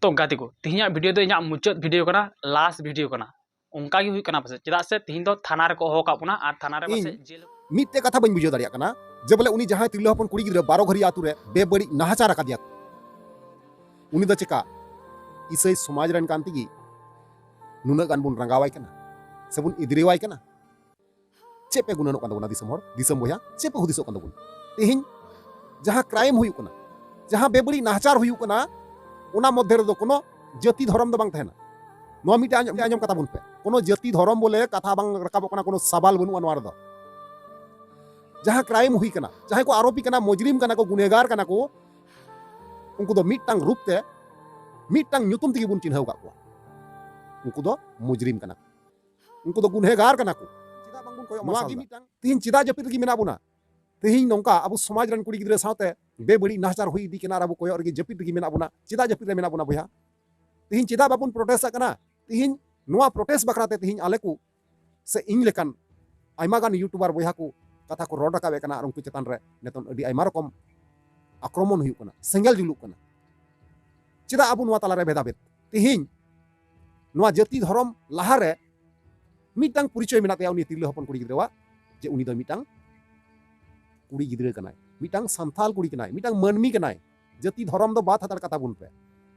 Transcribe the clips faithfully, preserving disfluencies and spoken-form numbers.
ᱛᱚ ᱜᱟᱛᱮ ᱠᱚ, ᱛᱮᱦᱮᱧᱟᱜ ᱵᱷᱤᱰᱤᱭᱳ ᱫᱚ ᱤᱧᱟᱹᱜ ᱢᱩᱪᱟᱹᱫ ᱵᱷᱤᱰᱤᱭᱳ ᱠᱟᱱᱟ, ᱞᱟᱥᱴ ᱵᱷᱤᱰᱤᱭᱳ ᱠᱟᱱᱟ᱾ ᱚᱱᱠᱟ ᱜᱮ ᱦᱩᱭᱩᱜ ᱠᱟᱱᱟ ᱯᱟᱥᱮᱡ, ᱪᱮᱫᱟᱜ ᱥᱮ ᱛᱮᱦᱮᱧ ᱫᱚ ᱛᱷᱟᱱᱟ ᱨᱮᱠᱚ ᱦᱚᱦᱚ ᱠᱟᱜ ᱵᱚᱱᱟ ᱟᱨ ᱛᱷᱟᱱᱟ ᱨᱮ ᱤᱧ ᱯᱟᱥᱮᱡ ᱡᱮᱞ᱾ ᱢᱤᱫᱴᱮᱡ ᱠᱟᱛᱷᱟ ᱵᱟᱹᱧ ᱵᱩᱡᱷᱟᱹᱣ ᱫᱟᱲᱮᱭᱟᱜ ᱠᱟᱱᱟ, ᱡᱮ ᱵᱚᱞᱮ ᱩᱱᱤ ᱡᱟᱦᱟᱸᱭ ᱛᱤᱨᱞᱟᱹ ᱦᱚᱯᱚᱱ ᱠᱩᱲᱤ ᱜᱤᱫᱽᱨᱟᱹ ᱵᱟᱨᱚ ᱜᱷᱟᱹᱨᱤ ᱟᱛᱳ ᱨᱮ ᱵᱮᱵᱟᱹᱲᱤᱡ ᱱᱟᱦᱟᱪᱟᱨ ᱟᱠᱟᱫᱮᱭᱟ ᱠᱚ, ᱩᱱᱤ ᱫᱚ ᱪᱮᱠᱟ ᱤᱥᱟᱹᱭ ᱥᱚᱢᱟᱡᱽ ᱨᱮᱱ ᱠᱟᱱ ᱛᱮᱜᱮ ᱱᱩᱱᱟᱹᱜ ᱜᱟᱱ ᱵᱚᱱ ᱨᱟᱸᱜᱟᱣᱟᱭ ᱠᱟᱱᱟ ᱥᱮᱵᱚᱱ ᱤᱫᱽᱨᱟᱹᱣᱟᱭ ᱠᱟᱱᱟ? ᱪᱮᱫ ᱯᱮ ᱜᱩᱱᱟᱹᱱᱚᱜ ᱠᱟᱱ ᱛᱟᱵᱚᱱᱟ ᱫᱤᱥᱚᱢ ᱦᱚᱲ, ᱫᱤᱥᱚᱢ ᱵᱚᱭᱦᱟ? ᱪᱮᱫ ᱯᱮ ᱦᱩᱫᱤᱥᱚᱜ ᱠᱟᱱ ᱛᱟᱵᱚᱱᱟ? ᱛᱮᱦᱮᱧ ᱡᱟᱦᱟᱸ ᱠᱨᱟᱭᱤᱢ ᱦᱩᱭᱩᱜ ᱠᱟᱱᱟ, ᱡᱟᱦᱟᱸ ᱵᱮᱵᱟᱹᱲᱤᱡ ᱱᱟᱦᱟᱪᱟᱨ ᱦᱩᱭᱩᱜ ᱠᱟᱱᱟ, ᱚᱱᱟ ᱢᱚᱫᱽᱫᱷᱮ ᱨᱮᱫᱚ ᱠᱳᱱᱳ ᱡᱟᱹᱛᱤ ᱫᱷᱚᱨᱚᱢ ᱫᱚ ᱵᱟᱝ ᱛᱟᱦᱮᱱᱟ᱾ ᱱᱚᱣᱟ ᱢᱤᱫᱴᱮᱱ ᱟᱸᱡᱚᱢ, ᱟᱸᱡᱚᱢ ᱠᱟᱛᱟ ᱵᱚᱱ ᱯᱮ, ᱠᱳᱱᱳ ᱡᱟᱹᱛᱤ ᱫᱷᱚᱨᱚᱢ ᱵᱚᱞᱮ ᱠᱟᱛᱷᱟ ᱵᱟᱝ ᱨᱟᱠᱟᱵᱚᱜ ᱠᱟᱱᱟ, ᱠᱳᱱᱳ ᱥᱟᱵᱟᱞ ᱵᱟᱹᱱᱩᱜᱼᱟ ᱱᱚᱣᱟ ᱨᱮᱫᱚ᱾ ᱡᱟᱦᱟᱸ ᱠᱨᱟᱭᱤᱢ ᱦᱩᱭ ᱠᱟᱱᱟ, ᱡᱟᱦᱟᱸᱭ ᱠᱚ ᱟᱨᱳᱯᱤ ᱠᱟᱱᱟ, ᱢᱩᱡᱽᱨᱤᱢ ᱠᱟᱱᱟ ᱠᱚ, ᱜᱩᱱᱮᱜᱟᱨ ᱠᱟᱱᱟ ᱠᱚ, ᱩᱱᱠᱩ ᱫᱚ ᱢᱤᱫᱴᱟᱝ ᱨᱩᱯ ᱛᱮ, ᱢᱤᱫᱴᱟᱝ ᱧᱩᱛᱩᱢ ᱛᱮᱜᱮ ᱵᱚᱱ ᱪᱤᱱᱦᱟᱹᱣ ᱟᱠᱟᱫ ᱠᱚᱣᱟ᱾ ᱩᱱᱠᱩ ᱫᱚ ᱢᱩᱡᱽᱨᱤᱢ ᱠᱟᱱᱟ ᱠᱚ, ᱩᱱᱠᱩ ᱫᱚ ᱜᱩᱱᱮᱜᱟᱨ ᱠᱟᱱᱟ ᱠᱚ᱾ ᱪᱮᱫᱟᱜ ᱵᱟᱝᱵᱚᱱ ᱠᱚᱭᱚᱜ ᱱᱚᱣᱟ ᱢᱟᱨᱥᱟᱞ ᱜᱮ ᱮᱫᱟ? ᱢᱤᱫᱴᱟᱝ ᱛᱤᱦᱤᱧ ᱪᱮᱫᱟᱜ ᱡᱟᱹᱯᱤᱫ ᱨᱮᱜᱮ ᱢᱮᱱᱟᱜ ᱵᱚᱱᱟ? ᱛᱤᱦᱤᱧ ᱱᱚᱝᱠᱟ ᱟᱵᱚ ᱥᱚᱢᱟᱡᱽ ᱨᱮᱱ ᱠᱩᱲᱤ ᱜᱤᱫᱽᱨᱟᱹ ᱥᱟᱶᱛᱮ ᱵᱮᱵᱟᱹᱲᱤᱡ ᱱᱟᱦᱟᱪᱟᱨ ᱦᱩᱭ ᱤᱫᱤᱜ ᱠᱟᱱᱟ ᱟᱨ ᱟᱵᱚ ᱠᱚᱭᱚᱜ ᱨᱮᱜᱮ ᱡᱟᱹᱯᱤᱫ ᱨᱮᱜᱮ ᱢᱮᱱᱟᱜ ᱵᱚᱱᱟ᱾ ᱪᱮᱫᱟᱜ ᱡᱟᱹᱯᱤᱫ ᱨᱮ ᱢᱮᱱᱟᱜ ᱵᱚᱱᱟ ᱵᱚᱭᱦᱟ? ᱛᱤᱦᱤᱧ ᱪᱮᱫᱟᱜ ᱵᱟᱵᱚᱱ ᱯᱨᱚᱴᱮᱥᱴ ᱠᱟᱱᱟ? ᱛᱤᱦᱤᱧ ᱱᱚᱣᱟ ᱯᱨᱚᱴᱮᱥᱴ ᱵᱟᱠᱷᱨᱟ ᱛᱮ ᱛᱤᱦᱤᱧ ᱟᱞᱮ ᱠᱚ ᱥᱮ ᱤᱧ ᱞᱮᱠᱟᱱ ᱟᱭᱢᱟ ᱜᱟᱱ ᱭᱩᱴᱩᱵᱟᱨ ᱵᱚᱭᱦᱟ ᱠᱚ ᱠᱟᱛᱷᱟ ᱠᱚ ᱨᱚᱲ ᱨᱟᱠᱟᱵᱮᱫ ᱠᱟᱱᱟ ᱟᱨ ᱩᱱᱠᱩ ᱪᱮᱛᱟᱱ ᱨᱮ ᱱᱤᱛᱚᱝ ᱟᱹᱰᱤ ᱟᱭᱢᱟ ᱨᱚᱠᱚᱢ ᱟᱠᱨᱚᱢᱚᱱ ᱦᱩᱭᱩᱜ ᱠᱟᱱᱟ, ᱥᱮᱸᱜᱮᱞ ᱡᱩᱞᱩᱜ ᱠᱟᱱᱟ᱾ ᱪᱮᱫᱟᱜ ᱟᱵᱚ ᱱᱚᱣᱟ ᱛᱟᱞᱟᱨᱮ ᱵᱷᱮᱫᱟᱵᱷᱮᱫ? ᱛᱤᱦᱤᱧ ᱱᱚᱣᱟ ᱡᱟᱹᱛᱤ ᱫᱷᱚᱨᱚᱢ ᱞᱟᱦᱟᱨᱮ ᱢᱤᱫᱴᱟᱝ ᱯᱚᱨᱤᱪᱚᱭ ᱢᱮᱱᱟᱜ ᱛᱟᱭᱟ ᱩᱱᱤ ᱛᱤᱨᱞᱟᱹ ᱦᱚᱯᱚᱱ ᱠᱩᱲᱤ ᱜᱤᱫᱽᱨᱟᱹᱣᱟᱜ, ᱡᱮ ᱩᱱᱤ ᱫᱚ ᱢᱤᱫᱴᱟᱝ ᱠᱩᱲᱤ ᱜᱤᱫᱽᱨᱟᱹ ᱠᱟᱱᱟᱭ, ᱢᱤᱫᱴᱟᱝ ᱥᱟᱱᱛᱟᱞ ᱠᱩᱲᱤ ᱠᱟᱱᱟᱭ, ᱢᱤᱫᱴᱟᱝ ᱢᱟᱹᱱᱢᱤ ᱠᱟᱱᱟᱭ᱾ ᱡᱟᱹᱛᱤ ᱫᱷᱚᱨᱚᱢ ᱫᱚ ᱵᱟᱫ ᱦᱟᱛᱟᱲ ᱠᱟᱛᱟ ᱵᱚᱱ ᱯᱮ᱾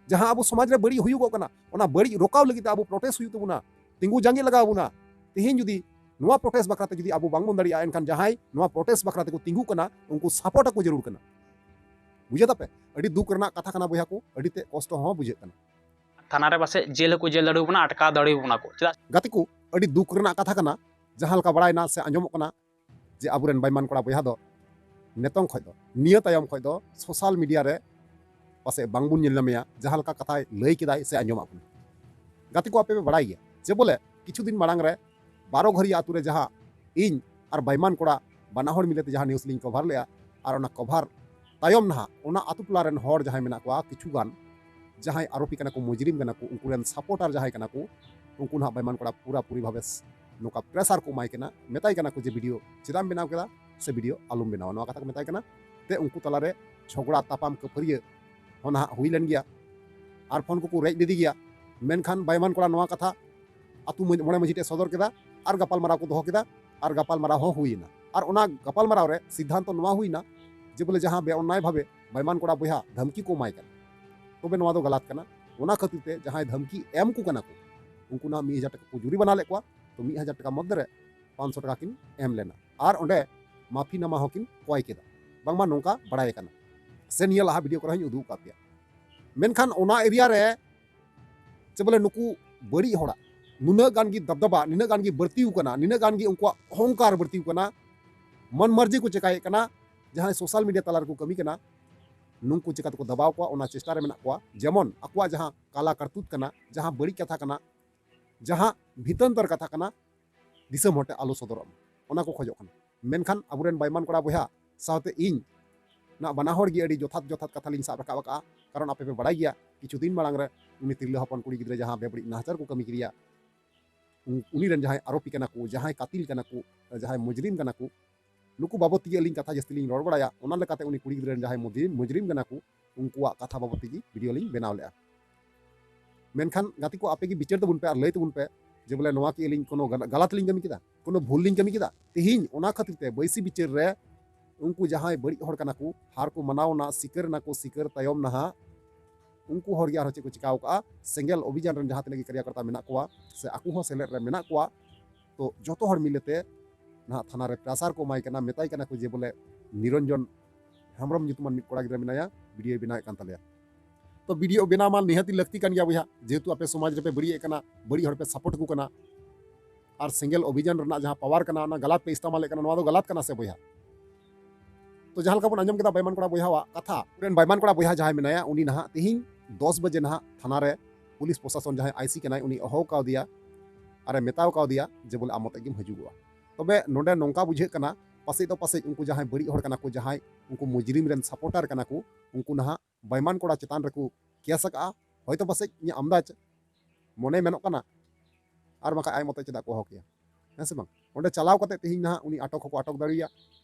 ᱡᱟᱦᱟᱸ ᱟᱵᱚ ᱥᱚᱢᱟᱡᱽ ᱨᱮ ᱵᱟᱹᱲᱤᱡ ᱦᱩᱭᱩᱜᱚᱜ ᱠᱟᱱᱟ, ᱚᱱᱟ ᱵᱟᱹᱲᱤᱡ ᱨᱚᱠᱟᱣ ᱞᱟᱹᱜᱤᱫ ᱛᱮ ᱟᱵᱚ ᱯᱨᱚᱴᱮᱥᱴ ᱦᱩᱭᱩᱜ ᱛᱟᱵᱚᱱᱟ, ᱛᱤᱸᱜᱩ ᱡᱟᱸᱜᱮ ᱞᱟᱜᱟᱣ ᱵᱚᱱᱟ᱾ ᱛᱤᱦᱤᱧ ᱡᱩᱫᱤ ᱱᱚᱣᱟ ᱯᱨᱚᱴᱮᱥᱴ ᱵᱟᱠᱷᱨᱟ ᱛᱮ ᱡᱩᱫᱤ ᱟᱵᱚ ᱵᱟᱝᱵᱚᱱ ᱫᱟᱲᱮᱭᱟᱜᱼᱟ, ᱮᱱᱠᱷᱟᱱ ᱡᱟᱦᱟᱸᱭ ᱱᱚᱣᱟ ᱯᱨᱚᱴᱮᱥᱴ ᱵᱟᱠᱷᱨᱟ ᱛᱮᱠᱚ ᱛᱤᱸᱜᱩ ᱠᱟᱱᱟ, ᱩᱱᱠᱩ ᱥᱟᱯᱳᱨᱴ ᱟᱠᱚ ᱡᱟᱹᱨᱩᱲ ᱠᱟᱱᱟ᱾ ᱵᱩᱡᱷᱟᱹᱣ ᱫᱟᱯᱮ? ᱟᱹᱰᱤ ᱫᱩᱠ ᱨᱮᱱᱟᱜ ᱠᱟᱛᱷᱟ ᱠᱟᱱᱟ ᱵᱚᱭᱦᱟ ᱠᱚ, ᱟᱹᱰᱤ ᱛᱮ ᱠᱚᱥᱴᱚ ᱦᱚᱸ ᱵᱩᱡᱷᱟᱹᱜ ᱠᱟᱱᱟ᱾ ᱛᱷᱟᱱᱟ ᱨᱮ ᱯᱟᱥᱮᱡ ᱡᱮᱞ ᱦᱚᱸᱠᱚ ᱡᱮᱞ ᱫᱟᱲᱮᱭᱟᱵᱚᱱᱟ, ᱟᱴᱠᱟᱣ ᱫᱟᱲᱮᱭᱟᱵᱚᱱᱟ ᱠᱚ᱾ ᱪᱮᱫᱟᱜ? ᱜᱟᱛᱮ ᱠᱚ, ᱟᱹᱰᱤ ᱫᱩᱠ ᱨᱮᱱᱟᱜ ᱠᱟᱛᱷᱟ ᱠᱟᱱᱟ, ᱡᱟᱦᱟᱸ ᱞᱮᱠᱟ ᱵᱟᱲᱟᱭᱱᱟ ᱥᱮ ᱟᱸᱡᱚᱢᱚᱜ ᱠᱟᱱᱟ ᱡᱮ ᱟᱵᱚᱨᱮᱱ ᱵᱟᱭᱢᱟᱱ ᱠᱚᱲᱟ ᱵᱚᱭᱦᱟ ᱫᱚ ᱱᱤᱛᱚᱝ ᱠᱷᱚᱱ ᱫᱚ, ᱱᱤᱭᱟᱹ ᱛᱟᱭᱚᱢ ᱠᱷᱚᱱ ᱫᱚ ᱥᱳᱥᱟᱞ ᱢᱤᱰᱤᱭᱟ ᱨᱮ ᱯᱟᱥᱮᱡ ᱵᱟᱝᱵᱚᱱ ᱧᱮᱞ ᱧᱟᱢᱮᱭᱟ, ᱡᱟᱦᱟᱸ ᱞᱮᱠᱟ ᱠᱟᱛᱷᱟᱭ ᱞᱟᱹᱭ ᱠᱮᱫᱟᱭ ᱥᱮ ᱟᱸᱡᱚᱢᱟᱜ ᱵᱚᱱᱟ᱾ ᱜᱟᱛᱮ ᱠᱚ, ᱟᱯᱮ ᱯᱮ ᱵᱟᱲᱟᱭ ᱜᱮᱭᱟ ᱡᱮ ᱵᱚᱞᱮ ᱠᱤᱪᱷᱩ ᱫᱤᱱ ᱢᱟᱲᱟᱝ ᱨᱮ ᱵᱟᱨᱚ ᱜᱷᱟᱹᱨᱤᱭᱟ ᱟᱛᱳ ᱨᱮ ᱡᱟᱦᱟᱸ ᱤᱧ ᱟᱨ ᱵᱟᱭᱢᱟᱱ ᱠᱚᱲᱟ ᱵᱟᱱᱟ ᱦᱚᱲ ᱢᱤᱞᱮ ᱛᱮ ᱡᱟᱦᱟᱸ ᱱᱤᱭᱩᱡᱽ ᱞᱤᱧ ᱠᱚᱵᱷᱟᱨ ᱞᱮᱜᱼᱟ, ᱟᱨ ᱚᱱᱟ ᱠᱚᱵᱷᱟᱨ ᱛᱟᱭᱚᱢ ᱱᱟᱦᱟᱜ ᱚᱱᱟ ᱟᱛᱳ ᱴᱚᱞᱟ ᱨᱮᱱ ᱦᱚᱲ ᱡᱟᱦᱟᱸᱭ ᱢᱮᱱᱟᱜ ᱠᱚᱣᱟ, ᱠᱤᱪᱷᱩ ᱜᱟᱱ ᱡᱟᱦᱟᱸᱭ ᱟᱨᱳᱯᱤ ᱠᱟᱱᱟ ᱠᱚ, ᱢᱩᱡᱽᱨᱤᱢ ᱠᱟᱱᱟ ᱠᱚ, ᱩᱱᱠᱩ ᱨᱮᱱ ᱥᱟᱯᱳᱨᱴᱟᱨ ᱡᱟᱦᱟᱸᱭ ᱠᱟᱱᱟ ᱠᱚ, ᱩᱱᱠᱩ ᱱᱟᱦᱟᱜ ᱵᱟᱭᱢᱟᱱ ᱠᱚᱲᱟ ᱯᱩᱨᱟᱹ ᱯᱩᱨᱤ ᱵᱷᱟᱵᱮ ᱥ-, ᱱᱚᱝᱠᱟ ᱯᱨᱮᱥᱟᱨ ᱠᱚ ᱮᱢᱟᱭ ᱠᱟᱱᱟ, ᱢᱮᱛᱟᱭ ᱠᱟᱱᱟ ᱠᱚ ᱡᱮ ᱵᱷᱤᱰᱤᱭᱳ ᱪᱮᱫᱟᱜ ᱮᱢ ᱵᱮᱱᱟᱣ ᱠᱮᱫᱟ ᱥᱮ ᱵᱷᱤᱰᱤᱭᱳ ᱟᱞᱚᱢ ᱵᱮᱱᱟᱣᱟ, ᱱᱚᱣᱟ ᱠᱟᱛᱷᱟ ᱠᱚ ᱢᱮᱛᱟᱭ ᱠᱟᱱᱟ᱾ ᱛᱮ ᱩᱱᱠᱩ ᱛᱟᱞᱟᱨᱮ ᱡᱷᱚᱜᱽᱲᱟ ᱛᱟᱯᱟᱢ ᱠᱟᱹᱯᱷᱟᱹᱨᱤᱭᱟᱹ ᱦᱚᱸ ᱱᱟᱦᱟᱜ ᱦᱩᱭ ᱞᱮᱱ ᱜᱮᱭᱟ᱾ ᱟᱨ ᱯᱷᱳᱱ ᱠᱚᱠᱚ ᱨᱮᱡ ᱞᱮᱫᱮ ᱜᱮᱭᱟ᱾ ᱢᱮᱱᱠᱷᱟᱱ ᱵᱟᱭᱢᱟᱱ ᱠᱚᱲᱟ ᱱᱚᱣᱟ ᱠᱟᱛᱷᱟ ᱟᱹᱛᱩ ᱢᱚᱬᱮ ᱢᱟᱹᱡᱷᱤ ᱴᱷᱮᱱ ᱥᱚᱫᱚᱨ ᱠᱮᱫᱟ ᱟᱨ ᱜᱟᱯᱟᱞᱢᱟᱨᱟᱣ ᱠᱚ ᱫᱚᱦᱚ ᱠᱮᱫᱟ ᱟᱨ ᱜᱟᱯᱟᱞᱢᱟᱨᱟᱣ ᱦᱚᱸ ᱦᱩᱭᱮᱱᱟ᱾ ᱟᱨ ᱚᱱᱟ ᱜᱟᱯᱟᱞᱢᱟᱨᱟᱣ ᱨᱮ ᱥᱤᱫᱽᱫᱷᱟᱱᱛᱚ ᱱᱚᱣᱟ ᱦᱩᱭᱮᱱᱟ ᱡᱮ ᱵᱚᱞᱮ ᱡᱟᱦᱟᱸ ᱵᱮ ᱚᱱᱱᱟᱭ ᱵᱷᱟᱵᱮ ᱵᱟᱭᱢᱟᱱ ᱠᱚᱲᱟ ᱵᱚᱭᱦᱟ ᱫᱷᱟᱢᱠᱤ ᱠᱚ ᱮᱢᱟᱭ ᱠᱟᱱᱟ, ᱛᱚᱵᱮ ᱱᱚᱣᱟ ᱫᱚ ᱜᱟᱞᱟᱛ ᱠᱟᱱᱟ᱾ ᱚᱱᱟ ᱠᱷᱟᱹᱛᱤᱨ ᱛᱮ ᱡᱟᱦᱟᱸᱭ ᱫᱷᱟᱢᱠᱤ ᱮᱢ ᱠᱚ ᱠᱟᱱᱟ ᱠᱚ, ᱩᱱᱠᱩ ᱱᱟᱦᱟᱜ ᱢᱤᱫ ᱦᱟᱡᱟᱨ ᱴᱟᱠᱟ ᱠᱚ ᱡᱩᱨᱤᱢᱟᱱᱟ ᱞᱮᱫ ᱠᱚᱣᱟ, ᱛᱚ ᱢᱤᱫ ᱦᱟᱡᱟᱨ ᱴᱟᱠᱟ ᱢᱚᱫᱽᱫᱷᱮ ᱨᱮ ᱯᱟᱸᱪᱥᱚ ᱴᱟᱠᱟ ᱠᱤᱱ ᱮᱢ ᱞᱮᱱᱟ ᱟᱨ ᱚᱸᱰᱮ ᱢᱟᱯᱷᱤᱱᱟᱢᱟ ᱦᱚᱸᱠᱤᱱ ᱠᱚᱭ ᱠᱮᱫᱟ, ᱵᱟᱝᱢᱟ ᱱᱚᱝᱠᱟ ᱵᱟᱲᱟᱭ ᱠᱟᱱᱟ᱾ ᱥᱮ ᱱᱤᱭᱟᱹ ᱞᱟᱦᱟ ᱵᱷᱤᱰᱤᱭᱳ ᱠᱚᱨᱮ ᱦᱚᱸᱧ ᱩᱫᱩᱜ ᱟᱠᱟᱫ ᱯᱮᱭᱟ᱾ ᱢᱮᱱᱠᱷᱟᱱ ᱚᱱᱟ ᱮᱨᱤᱭᱟ ᱨᱮ ᱪᱮ ᱵᱚᱞᱮ ᱱᱩᱠᱩ ᱵᱟᱹᱲᱤᱡ ᱦᱚᱲᱟᱜ ᱱᱩᱱᱟᱹᱜ ᱜᱟᱱ ᱜᱮ ᱫᱟᱵᱫᱟᱵᱟ, ᱱᱤᱱᱟᱹᱜ ᱜᱟᱱ ᱜᱮ ᱵᱟᱹᱲᱛᱤ ᱟᱠᱟᱱᱟ, ᱱᱤᱱᱟᱹᱜ ᱜᱟᱱ ᱜᱮ ᱩᱱᱠᱩᱣᱟᱜ ᱚᱦᱚᱝᱠᱟᱨ ᱵᱟᱹᱲᱛᱤ ᱟᱠᱟᱱᱟ, ᱢᱚᱱ ᱢᱟᱨᱡᱤ ᱠᱚ ᱪᱮᱠᱟᱭᱮᱫ ᱠᱟᱱᱟ, ᱡᱟᱦᱟᱸᱭ ᱥᱳᱥᱟᱞ ᱢᱤᱰᱤᱭᱟ ᱛᱟᱞᱟ ᱨᱮᱠᱚ ᱠᱟᱹᱢᱤ ᱠᱟᱱᱟ, ᱱᱩᱠᱩ ᱪᱮᱠᱟ ᱛᱮᱠᱚ ᱫᱟᱵᱟᱣ ᱠᱚᱣᱟ, ᱚᱱᱟ ᱪᱮᱥᱴᱟ ᱨᱮ ᱢᱮᱱᱟᱜ ᱠᱚᱣᱟ᱾ ᱡᱮᱢᱚᱱ ᱟᱠᱚᱣᱟᱜ ᱡᱟᱦᱟᱸ ᱠᱟᱞᱟ ᱠᱟᱨᱛᱩᱛ ᱠᱟᱱᱟ, ᱡᱟᱦᱟᱸ ᱵᱟᱹᱲᱤᱡ ᱠᱟᱛᱷᱟ ᱠᱟᱱᱟ, ᱡᱟᱦᱟᱸ ᱵᱷᱤᱛᱟᱹᱱᱛᱚᱨ ᱠᱟᱛᱷᱟ ᱠᱟᱱᱟ, ᱫᱤᱥᱚᱢ ᱦᱚᱲ ᱴᱷᱮᱱ ᱟᱞᱚ ᱥᱚᱫᱚᱨᱚᱜ ᱢᱟ, ᱚᱱᱟ ᱠᱚ ᱠᱷᱚᱡᱚᱜ ᱠᱟᱱᱟ᱾ ᱢᱮᱱᱠᱷᱟᱱ ᱟᱵᱚᱨᱮᱱ ᱵᱟᱭᱢᱟᱱ ᱠᱚᱲᱟ ᱵᱚᱭᱦᱟ ᱥᱟᱶᱛᱮ ᱤᱧ ᱱᱟᱜ ᱵᱟᱱᱟ ᱦᱚᱲ ᱜᱮ ᱟᱹᱰᱤ ᱡᱚᱛᱷᱟᱛ ᱡᱚᱛᱷᱟᱛ ᱠᱟᱛᱷᱟ ᱞᱤᱧ ᱥᱟᱵ ᱨᱟᱠᱟᱵ ᱟᱠᱟᱫᱼᱟ᱾ ᱠᱟᱨᱚᱱ ᱟᱯᱮ ᱯᱮ ᱵᱟᱲᱟᱭ ᱜᱮᱭᱟ, ᱠᱤᱪᱷᱩ ᱫᱤᱱ ᱢᱟᱲᱟᱝ ᱨᱮ ᱩᱱᱤ ᱛᱤᱨᱞᱟᱹ ᱦᱚᱯᱚᱱ ᱠᱩᱲᱤ ᱜᱤᱫᱽᱨᱟᱹ ᱡᱟᱦᱟᱸ ᱵᱮᱵᱟᱹᱲᱤᱡ ᱱᱟᱦᱟᱪᱟᱨ ᱠᱚ ᱠᱟᱹᱢᱤ ᱠᱮᱫᱮᱭᱟ, ᱩᱱ-, ᱩᱱᱤ ᱨᱮᱱ ᱡᱟᱦᱟᱸᱭ ᱟᱨᱳᱯᱤ ᱠᱟᱱᱟ ᱠᱚ, ᱡᱟᱦᱟᱸᱭ ᱠᱟᱛᱤᱞ ᱠᱟᱱᱟ ᱠᱚ, ᱡᱟᱦᱟᱸᱭ ᱢᱩᱡᱽᱨᱤᱢ ᱠᱟᱱᱟ ᱠᱚ, ᱱᱩᱠᱩ ᱵᱟᱵᱚᱫ ᱛᱮᱜᱮ ᱟᱹᱞᱤᱧ ᱠᱟᱛᱷᱟ ᱡᱟᱹᱥᱛᱤ ᱞᱤᱧ ᱨᱚᱲ ᱵᱟᱲᱟᱭᱟ᱾ ᱚᱱᱟ ᱞᱮᱠᱟᱛᱮ ᱩᱱᱤ ᱠᱩᱲᱤ ᱜᱤᱫᱽᱨᱟᱹ ᱨᱮᱱ ᱡᱟᱦᱟᱸᱭ ᱢᱩᱡᱽᱨᱤᱢ, ᱢᱩᱡᱽᱨᱤᱢ ᱠᱟᱱᱟ ᱠᱚ, ᱩᱱᱠᱩᱣᱟᱜ ᱠᱟᱛᱷᱟ ᱵᱟᱵᱚᱫ ᱛᱮᱜᱮ ᱵᱷᱤᱰᱤᱭᱳ ᱞᱤᱧ ᱵᱮᱱᱟᱣ ᱞᱮᱫᱼᱟ᱾ ᱢᱮᱱᱠᱷᱟᱱ ᱜᱟᱛᱮ ᱠᱚ, ᱟᱯᱮ ᱜᱮ ᱵᱤᱪᱟᱹᱨ ᱛᱟᱵᱚᱱ ᱯᱮ ᱟᱨ ᱞᱟᱹᱭ ᱛᱟᱵᱚᱱ ᱯᱮ ᱡᱮ ᱵᱚᱞᱮ ᱱᱚᱣᱟ ᱠᱤ ᱟᱹᱞᱤᱧ ᱠᱳᱱᱳ ᱜᱟᱞ-, ᱜᱟᱞᱟᱛ ᱞᱤᱧ ᱠᱟᱹᱢᱤ ᱠᱮᱫᱟ, ᱠᱳᱱᱳ ᱵᱷᱩᱞ ᱞᱤᱧ ᱠᱟᱹᱢᱤ ᱠᱮᱫᱟ? ᱛᱮᱦᱮᱧ ᱚᱱᱟ ᱠᱷᱟᱹᱛᱤᱨ ᱛᱮ ᱵᱟᱹᱭᱥᱤ ᱵᱤᱪᱟᱹᱨ ᱨᱮ ᱩᱱᱠᱩ ᱡᱟᱦᱟᱸᱭ ᱵᱟᱹᱲᱤᱡ ᱦᱚᱲ ᱠᱟᱱᱟ ᱠᱚ, ᱦᱟᱨ ᱠᱚ ᱢᱟᱱᱟᱣ ᱮᱱᱟ, ᱥᱤᱠᱟᱹᱨ ᱮᱱᱟ ᱠᱚ, ᱥᱤᱠᱟᱹᱨ ᱛᱟᱭᱚᱢ ᱱᱟᱦᱟᱜ ᱩᱱᱠᱩ ᱦᱚᱲ ᱜᱮ ᱟᱨᱦᱚᱸ ᱪᱮᱫ ᱠᱚ ᱪᱤᱠᱟᱣ ᱠᱟᱜᱼᱟ, ᱥᱮᱸᱜᱮᱞ ᱚᱵᱷᱤᱡᱟᱱ ᱨᱮᱱ ᱡᱟᱦᱟᱸ ᱛᱤᱱᱟᱹᱜ ᱜᱮ ᱠᱟᱨᱭᱟᱠᱚᱨᱛᱟ ᱢᱮᱱᱟᱜ ᱠᱚᱣᱟ ᱥᱮ ᱟᱠᱚ ᱦᱚᱸ ᱥᱮᱞᱮᱫ ᱨᱮ ᱢᱮᱱᱟᱜ ᱠᱚᱣᱟ, ᱛᱚ ᱡᱚᱛᱚ ᱦᱚᱲ ᱢᱤᱞᱮ ᱛᱮ ᱱᱟᱦᱟᱜ ᱛᱷᱟᱱᱟ ᱨᱮ ᱯᱨᱮᱥᱟᱨ ᱠᱚ ᱮᱢᱟᱭ ᱠᱟᱱᱟ, ᱢᱮᱛᱟᱭ ᱠᱟᱱᱟ ᱠᱚ ᱡᱮ ᱵᱚᱞᱮ ᱱᱤᱨᱚᱧᱡᱚᱱ ᱦᱮᱢᱵᱨᱚᱢ ᱧᱩᱛᱩᱢᱟᱱ ᱢᱤᱫ ᱠᱚᱲᱟ ᱜᱤᱫᱽᱨᱟᱹ ᱢᱮᱱᱟᱭᱟ, ᱵᱷᱤᱰᱤᱭᱳᱭ ᱵᱮᱱᱟᱣᱮᱫ ᱠᱟᱱ ᱛᱟᱞᱮᱭᱟ᱾ ᱛᱚ ᱵᱷᱤᱰᱤᱭᱳ ᱵᱮᱱᱟᱣ ᱢᱟ ᱱᱤᱦᱟᱹᱛᱤ ᱞᱟᱹᱠᱛᱤ ᱠᱟᱱ ᱜᱮᱭᱟ ᱵᱚᱭᱦᱟ, ᱡᱮᱦᱮᱛᱩ ᱟᱯᱮ ᱥᱚᱢᱟᱡᱽ ᱨᱮᱯᱮ ᱵᱟᱹᱲᱤᱡ ᱮᱫ ᱠᱟᱱᱟ, ᱵᱟᱹᱲᱤᱡ ᱦᱚᱲ ᱯᱮ ᱥᱟᱯᱳᱨᱴ ᱟᱠᱚ ᱠᱟᱱᱟ, ᱟᱨ ᱥᱮᱸᱜᱮᱞ ᱚᱵᱷᱤᱡᱟᱱ ᱨᱮᱱᱟᱜ ᱡᱟᱦᱟᱸ ᱯᱟᱣᱟᱨ ᱠᱟᱱᱟ, ᱚᱱᱟ ᱜᱟᱞᱟᱛ ᱯᱮ ᱤᱥᱛᱮᱢᱟᱞᱮᱫ ᱠᱟᱱᱟ, ᱱᱚᱣᱟ ᱫᱚ ᱜᱟᱞᱟᱛ ᱠᱟᱱᱟ ᱥᱮ ᱵᱚᱭᱦᱟ? ᱛᱚ ᱡᱟᱦᱟᱸ ᱞᱮᱠᱟ ᱵᱚᱱ ᱟᱸᱡᱚᱢ ᱠᱮᱫᱟ ᱵᱟᱭᱢᱟᱱ ᱠᱚᱲᱟ ᱵᱚᱭᱦᱟᱣᱟᱜ ᱠᱟᱛᱷᱟ, ᱩᱱᱤ ᱨᱮᱱ ᱵᱟᱭᱢᱟᱱ ᱠᱚᱲᱟ ᱵᱚᱭᱦᱟ ᱡᱟᱦᱟᱸᱭ ᱢᱮᱱᱟᱭᱟ, ᱩᱱᱤ ᱱᱟᱦᱟᱜ ᱛᱤᱦᱤᱧ ᱫᱚᱥ ᱵᱟᱡᱮ ᱱᱟᱦᱟᱜ ᱛᱷᱟᱱᱟ ᱨᱮ ᱯᱩᱞᱤᱥ ᱯᱨᱚᱥᱟᱥᱚᱱ ᱡᱟᱦᱟᱸᱭ ᱟᱭ ᱥᱤ ᱠᱟᱱᱟᱭ, ᱩᱱᱤ ᱦᱚᱦᱚ ᱠᱟᱣᱫᱮᱭᱟ ᱟᱨᱮ ᱢᱮᱛᱟᱣ ᱠᱟᱣᱫᱮᱭᱟ ᱡᱮ ᱵᱚᱞᱮ ᱟᱢ ᱢᱚᱛᱚᱡ ᱜᱮᱢ ᱦᱤᱡᱩᱜᱚᱜᱼᱟ᱾ ᱛᱚᱵᱮ ᱱᱚᱰᱮ ᱱᱚᱝᱠᱟ ᱵᱩᱡᱷᱟᱹᱜ ᱠᱟᱱᱟ, ᱯᱟᱥᱮᱡ ᱫᱚ ᱯᱟᱥᱮᱡ ᱩᱱᱠᱩ ᱡᱟᱦᱟᱸᱭ ᱵᱟᱹᱲᱤᱡ ᱦᱚᱲ ᱠᱟᱱᱟ ᱠᱚ, ᱡᱟᱦᱟᱸᱭ ᱩᱱᱠᱩ ᱢᱩᱡᱽᱨᱤᱢ ᱨᱮᱱ ᱥᱟᱯᱳᱨᱴᱟᱨ ᱠᱟᱱᱟ ᱠᱚ, ᱩᱱᱠᱩ ᱱᱟᱦᱟᱜ ᱵᱟᱭᱢᱟᱱ ᱠᱚᱲᱟ ᱪᱮᱛᱟᱱ ᱨᱮᱠᱚ ᱠᱮᱥ ᱟᱠᱟᱜᱼᱟ᱾ ᱦᱚᱭᱛᱳ ᱯᱟᱥᱮᱡ ᱤᱧᱟᱹᱜ ᱟᱢᱫᱟᱡᱽ ᱢᱚᱱᱮ ᱢᱮᱱᱚᱜ ᱠᱟᱱᱟ, ᱟᱨ ᱵᱟᱠᱷᱟᱡ ᱟᱡ ᱢᱚᱛᱚᱡ ᱪᱮᱫᱟᱜ ᱠᱚ ᱦᱚᱦᱚ ᱠᱮᱭᱟ, ᱦᱮᱸ ᱥᱮ ᱵᱟᱝ? ᱚᱸᱰᱮ ᱪᱟᱞᱟᱣ ᱠᱟᱛᱮ ᱛᱮᱦᱮᱧ ᱱᱟᱦᱟᱜ ᱩᱱᱤ ᱟᱴᱚᱠ ᱦᱚᱸᱠᱚ ᱟᱴᱚᱠ ᱫᱟᱲᱮᱭᱟᱜᱼᱟ,